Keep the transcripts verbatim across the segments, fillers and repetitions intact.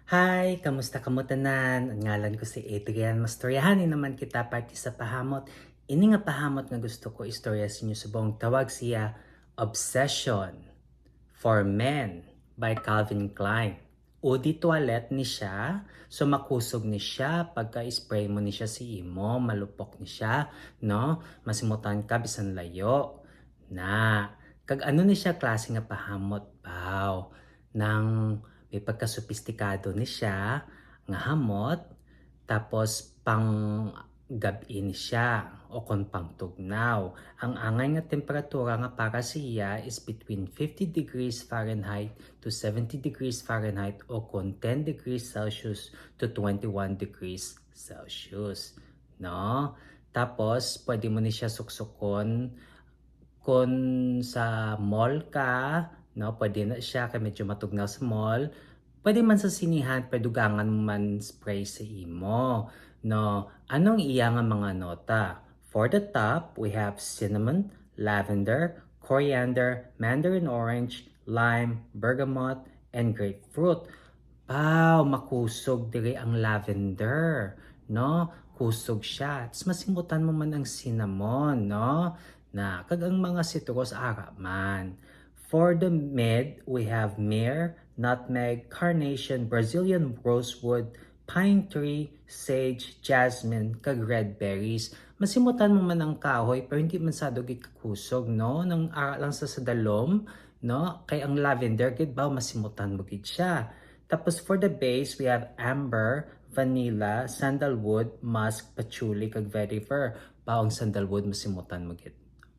Hi! Kamusta kamo tanan? Ang ngalan ko si Adrian. Mastoryahanay naman kita parte sa pahamot. Ini nga pahamot nga gusto ko istorya sa inyo subong tawag siya Obsession for Men by Calvin Klein. Eau de toilette ni siya, so makusog ni siya pagka-spray mo ni siya sa imo, malupok ni siya, no? Masimutan ka bisan layo. Na, kag ano ni siya klase nga pahamot, baw? Nang may pagkasopistikado ni siya nga hamot, tapos pang gab-i ni siya o kon pang tugnaw. Ang angay nga temperatura nga para sa iya is between fifty degrees Fahrenheit to seventy degrees Fahrenheit o kon ten degrees Celsius to twenty-one degrees Celsius, no? Tapos, pwede mo ni siya suksukon kon sa mall ka, no? Pwede na siya kay medyo matugnaw sa mall. Pwede man sa sinihan, pero dugangan mo man spray sa imo, no? Anong iya nga mga nota? For the top, we have cinnamon, lavender, coriander, mandarin orange, lime, bergamot, and grapefruit. Wow, makusog diri ang lavender, no? Kusog siya. Tapos masimutan mo man ang cinnamon, no? Na, kag ang mga citrus, ara man. For the mid, we have myrrh, nutmeg, carnation, Brazilian rosewood, pine tree, sage, jasmine, kag red berries. Masimutan mo man ang kahoy, pero hindi man sado gid kakusog, no? Nang ara lang sa sadalom, no? Kay ang lavender gid ba, masimutan mo gid siya. Tapos for the base, we have amber, vanilla, sandalwood, musk, patchouli, kag vetiver. Ba, ang sandalwood, masimutan mo gid.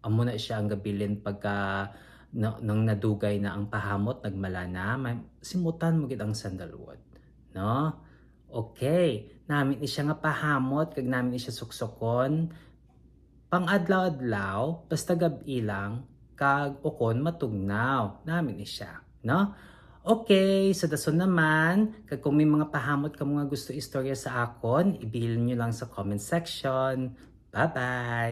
Amo na siya ang gabilin pagka na, nang nadugay na ang pahamot, nagmala na, ma-, simutan mo gid ang sandalwood, no? Okay, nami ni siya nga pahamot, kag nami ni siya suksokon. Pang adlaw-adlaw, basta gab-i lang, kag ukon matugnaw. Nami ni siya, no? Okay, sa dason naman, kag kung may mga pahamot kamo nga gusto istorya sa akon, ibilin nyo lang sa comment section. Bye-bye!